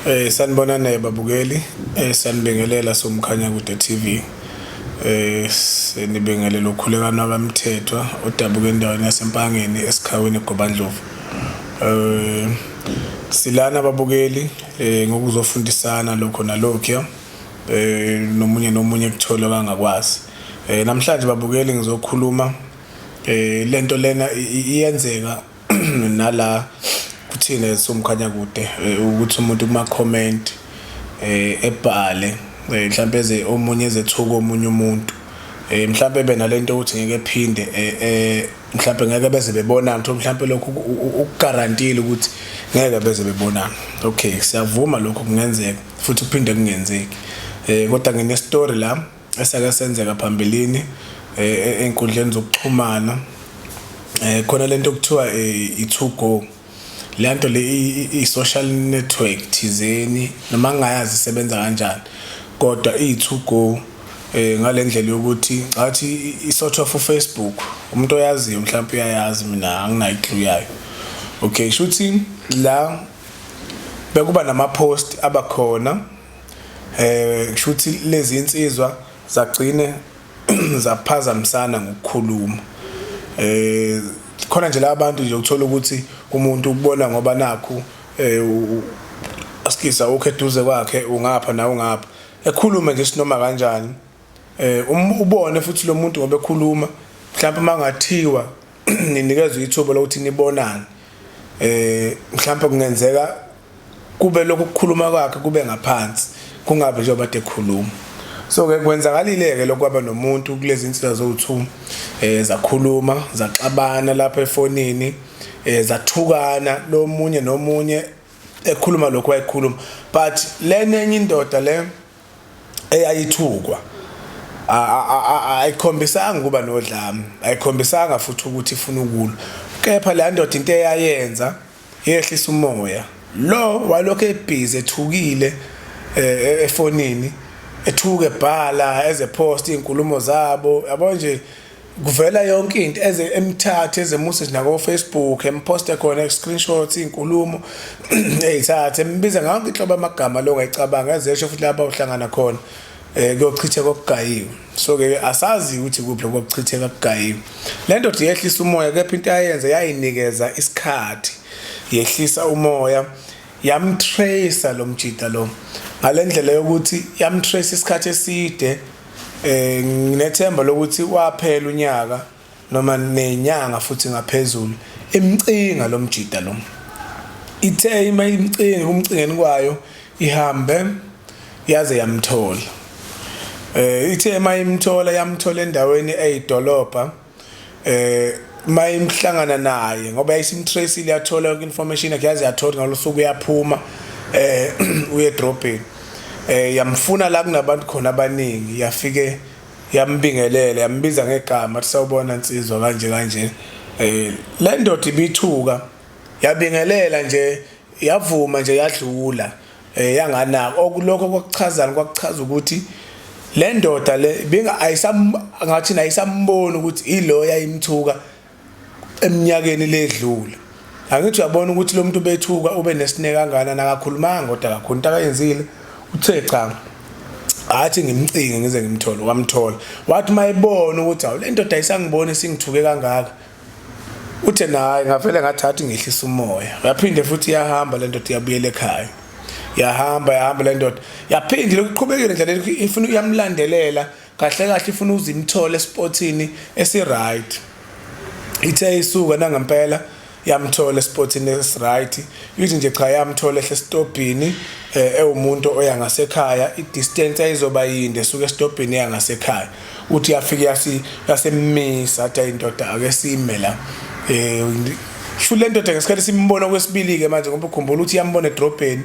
Sanibonani babukeli, sanibingelela somkhanya kude TV. Senibingelela ukhulekana wakamthethwa odabuka endaweni yaseMpangeni esikhawini eGobandlovu. Silana babukeli ngokuzofundisana lokho nalokho nomunye nomunye kuthola kangakwazi. Namhlanje babukeli ngizokhuluma lento lena iyenzeka nala kuthina somkhanya kude ukuthi umuntu kuma comment ebhale mhlawumbe eze omunye ezethuka omunye umuntu mhlawumbe benalento ukuthi ngeke ephinde mhlawumbe ngeke beze bebonana ukuthi mhlawumbe lokhu ukugarantile ukuthi ngeke beze bebonana. Okay, siyavuma lokho kungenzeka futhi kuphinde kungenzeki, kodwa ngine story la esake senzeka phambilini ey'nkundleni zokuxhumana. Khona lento okuthiwa i-to go, le nto le i-social network thizeni noma ngingayazi isebenza kanjani, kodwa iyi-to go ngale ndlela yokuthi ngathi i-sort of uFacebook. Umuntu oyaziyo mhlawumbe uyayazi, mina anginayo i-clue yayo. Okay, shuthi la bekuba nama-post abakhona, kushuthi lezi insizwa zagcine zaphazamisana ngokukhuluma. Khona nje la bantu nje ukuthola ukuthi umuntu ukubona ngoba nakhu asikisa ukho eduze kwakhe, ungapha na ungapha, ekhulume nje sinoma kanjani, ubone futhi lo muntu ngoba ekhuluma mhlawumbe mangathiwa ninikezwe ithuba lokuthi nibonane, mhlawumbe kungenzeka kube lokhu kukhuluma kwakhe kube ngaphansi, kungabe njengoba kade ekhuluma. So ke kwenzakalile ke lokwaba nomuntu kulezi insizwa zowu-2, zakhuluma zaxabana lapha efonini, zathukana lo munye nomunye ekhuluma lokho wayekhuluma, but lena enye indoda le eyayithukwa ayikhombisanga ukuba nodlame, ayikhombisanga futhi ukuthi ifuna ukulwa, kepha le ndoda into eyayenza yehlisa umoya. Lo walokhu ebhizi ethukile efonini, ethuke ebhala eze post izinkulumo zabo, yabo nje kuvela yonke into, eze emthathe ezemuse nako Facebook, emposte khona screenshots izinkulumo ezithathe, embiza ngakho inhlobo amagama lo ngayicabanga ezesho futhi lapha uhlangana khona kuyochitheka okugayiwe. So ke asazi ukuthi kuphi lokuchitheka kugayiwe. Le ndoda yehlisa umoya, kepha into ayenza yayinikeza isikhathi, yehlisa umoya, yamtracer lo mjida lo ngalendlela yokuthi yamtrace isikhathi eside. Nginethemba lokuthi waphela unyaka noma nenyanga futhi ngaphezulu imcinga lo mjida lo. Ithe ima imcinga, kumcingeni kwayo ihambe yaze yamthola. Ithe mayimthola yamthola endaweni eyidolobha, mayimhlangana naye ngoba yayisimtraceile, yathola yonke information yakhe, yaze yathola ngalosuku uyaphuma uye edrobheni. Yamfuna la kunabantu khona abaningi, yafike yambingelela, yambiza ngegama, athi sawubona nsizwa kanje kanje. Le ndoda ibithuka, yabingelela nje, yavuma nje, yadlula yanganaka. Okulokho kwakuchazana kwakuchaza ukuthi le ndoda le binga ayisam ngathi ayisamboni ukuthi ilo yayimthuka eminyakeni ledlule. Angithi uyabona ukuthi lo muntu bethuka ube nesineke kangakanani, akakhulumanga kodwa kakhulu into akayenzile uthe cha, athi ngimcinge ngize ngimthole. Wamthola, wathi mayibona ukuthi awu le ndoda ayisangiboni singithuke kangaka, uthe naye ngavele ngathatha ngehlisa umoya. Yaphinde futhi yahamba le ndoda, yabuyela ekhaya, yahamba yahamba le ndoda, yaphinde lokuqhubekile nje le ifuna uyamlandelela kahle kahle, ifuna ukuze imthole espothini esi-right. Ithe isuka nangempela yamthola espothini esi-right, ithi nje cha, yamthola ehle esitobhini, ewumuntu oya ngasekhaya, i-distance ayizoba yinde esuka esitobhini eya ngasekhaya. Uthi yafike yasemisa, athi ayindoda ake sime la. Sho le ndoda ngesikhathi simbona kwesibili-ke manje, ngoba ukhumbula ukuthi yambona edrobheni,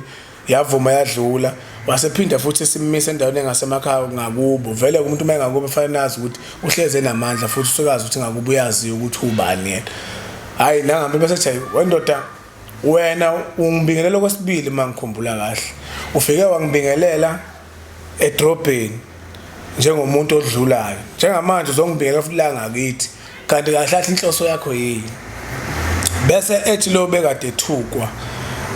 yavuma yadlula, wasephinda futhi simmise endaweni engasemakhaya ngakubo. Vele umuntu uma engakubo kufanele nazi ukuthi uhleze enamandla, futhi usukazi ukuthi ngakubo uyaziwa ukuthi ubani yena. Hhayi nangabe bese ethi wendoda wena ungibingelela okwesibili uma ngikhumbula kahle, ufike wangibingelela edrobheni njengomuntu odlulayo, njengamanje uzongibingelela futhi la ngakithi, kanti kahle kahle inhloso yakho yini? Bese ethi lo bekade ethukwa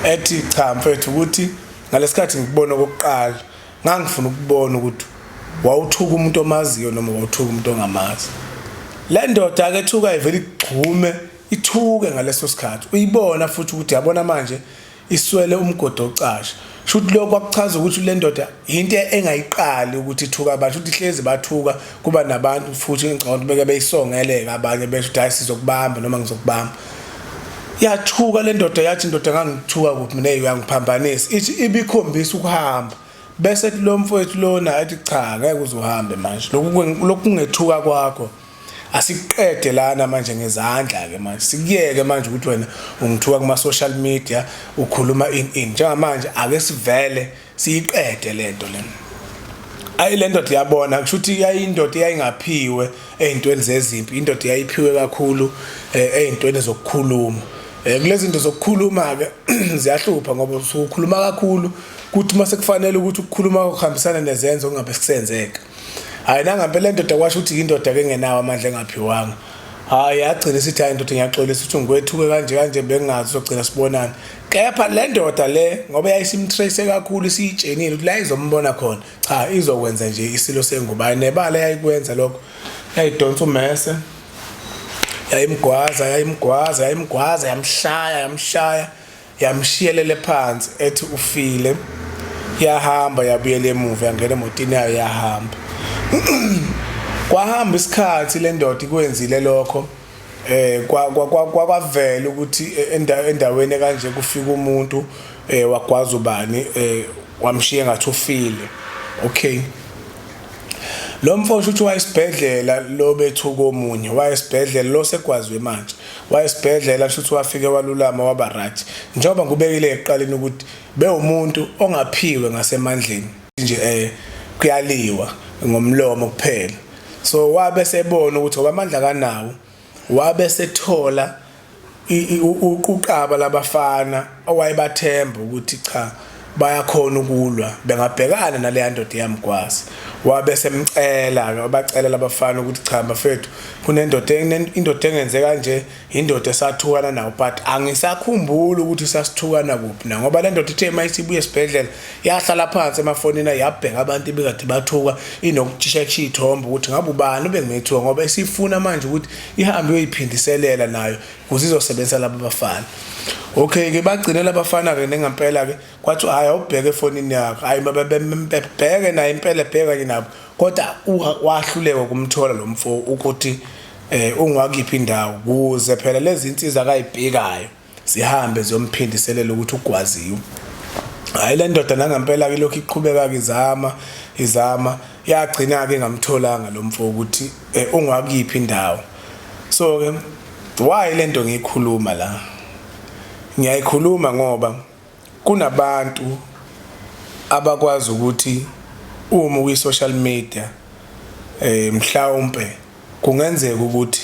ethi cha mfethu ukuthi Ngalesikhathi ngikubona okokuqala ngangifuna ukubona ukuthi wawuthuka umuntu omaziyo noma wawuthuka umuntu ongamazi. Le ndoda ke ethuka ivele igxume ithuke ngaleso sikhathi. Uyibona futhi ukuthi yabona manje iswele umgodi ocasha. Shuthi lokho kwakuchaza ukuthi le ndoda into engayiqali ukuthi ithuka abantu ukuthi hlezi bathuka kuba nabantu futhi ngicabanga ukuthi beke beyisongeleka abanye besho ukuthi hayi sizokubamba noma ngizokubamba. Yathuka le ndoda yathi indoda ngangithuka kuphi mina uyangiphambanisa ithi ibikhombisa ukuhamba bese lo mfowethu lona ethi cha ngeke uzuhambe manje lokhu lokungethuka kwakho asikuqede lana manje ngezandla ke manje sikuyeke manje ukuthi wena ungithuka kuma social media ukhuluma in in njengamanje ake sivele siyiqede lento lena. Ayi le ndoda iyabona kusho ukuthi yayindoda eyayingaphiwe ey'ntweni zezimpi, indoda eyayiphiwe kakhulu ey'ntweni zokukhuluma. Kulezi zinto zokukhuluma-ke ziyahlupha ngoba usuke ukhuluma kakhulu kuthi uma sekufanele ukuthi ukukhuluma kuhambisane nezenzo kungabe kusenzeka. Hhayi nangampela le ndoda kwasho ukuthi yindoda-ke engenawo amandla engaphiwanga. Hhayi yagcina isithi hhayi ndoda ngiyaxolisa ukuthi ngikwethuke kanje kanje bengingazi sogcina sibonana. Kepha le ndoda le ngoba yayisimtrace kakhulu isiyitshenile ukuthi la izombona khona cha izokwenza nje isilo sengubane nebala yayikwenza lokho yayidonsa umese yayimgwaza yayimgwaza yayimgwaza yamshaya yamshaya yamshiyelele phansi ethi ufile yahamba yabuyela emuva yangena emotini yayo yahamba kwahamba isikhathi le ndoda ikwenzile lokho eh kwavela ukuthi endaweni kanje kufika umuntu eh wagwaza ubani eh wamshiya ngathi ufile okay lo mfo usho ukuthi wayesibhedlela lo bethuka omunye wayesibhedlela lo segwaziwe manje wayesibhedlela sho ukuthi wafike walulama waba right njengoba ngubekile ekuqaleni ukuthi bewumuntu ongaphiwe ngasemandleni nje eh kuyaliwa ngomlomo kuphela so wabe sebona ukuthi ngoba amandla kanawo wabe sethola uquqaba labafana owayebathemba ukuthi cha bayakhona ukulwa bengabhekana naleya ndoda eyamgwaza wabe semcela ke wabacela labafana ukuthi cha bafethu kunendoda indoda engenze kanje indoda esathukana nawo but angisakhumbuli ukuthi sasithukana kuphi na ngoba le ndoda ithe uma isibuye esibhedlela yahlala phansi emafonini yabheka abantu ebekade bathuka inokushesha iy'thombe ukuthi ngabe ubani ubengiyithuka ngoba isifuna manje ukuthi ihambe iyoyiphindiselela nayo ukuze izosebenzisa laba bafana. Okay ke bagcine labafana ke nengempela ke kwathi hayi awubheke efonini yakho hayi bebheke naye impela ebheka kanye nabo kodwa wahluleka ukumthola lo mfo ukuthi eh ungwakiphi indawo kuze phela lezi insizwa akayibhekayo zihambe ziyomphindisela ukuthi ugwaziwe. Hayi le ndoda nangempela ke lokhu iqhubeka ke izama izama yagcina ke ngamtholanga lo mfo ukuthi eh, ungwakiphi indawo. So ke why lento ngiyikhuluma la? Ngiyayikhuluma ngoba kunabantu abakwazi ukuthi uma ukwi social media eh mhlawumbe kungenzeka ukuthi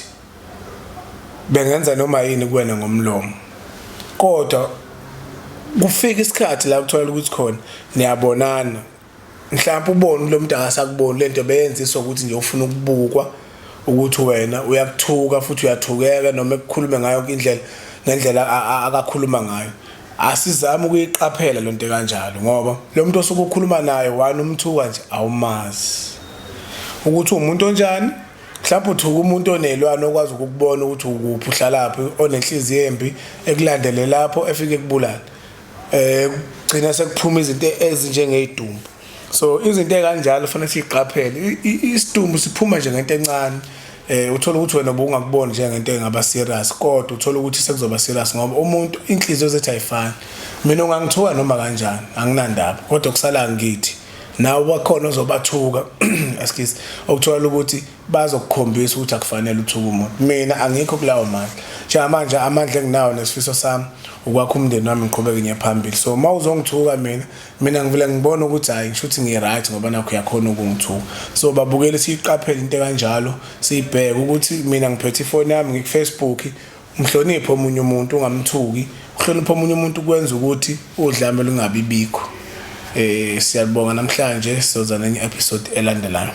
bengenza noma yini kuwena ngomlomo kodwa kufika isikhathi la kuthola ukuthi khona niyabonana mhlawumbe ubone lo muntu akasakuboni lento beyenziswa ukuthi nje ufuna ukubukwa ukuthi wena uyakuthuka futhi uyathukeka noma ekukhulume ngayo indlela ngendlela akakhuluma ngayo asizame ukuyiqaphela lonto kanjalo ngoba lo muntu osuke ukhuluma naye wani umthuka nje awumazi ukuthi umuntu onjani mhlawumbe uthuka umuntu onelwane okwazi ukukubona ukuthi ukuphi uhlalaphi onenhliziyo embi ekulandele lapho efike kubulala eh gcina sekuphuma izinto ezinjengeyidumbu so izinto ekanjalo fanele siqaphele isidumbu siphuma nje ngento encane eh uthola ukuthi wena ubungakuboni njengento engaba serious kodwa uthola ukuthi sekuzoba serious ngoba umuntu inhliziyo zethu ayifani mina ungangithuka noma kanjani anginandaba kodwa kusala ngithi nawe bakhona ozobathuka excuse okuthola ukuthi bazokukhombisa ukuthi akufanele uthuke umuntu. Mina angikho kulawo mandla. Njengamanje amandla enginawo nesifiso sami ukwakha umndeni wami ngiqhubeke ngiye phambili. So uma uzongithuka mina, mina ngivele ngibone ukuthi hhayi ngisho ukuthi ngi-right ngoba nakho uyakhona ukungithuka. So babukeli siyiqaphele into ekanjalo, siyibheke ukuthi mina ngiphethe ifoni yami ngiku-Facebook, Mhloniphe omunye umuntu ungamthuki. Ukuhlonipha omunye umuntu kwenza ukuthi udlame lungabi bikho. Eh siyabonga namhlanje sizoza nenye episode elandelayo.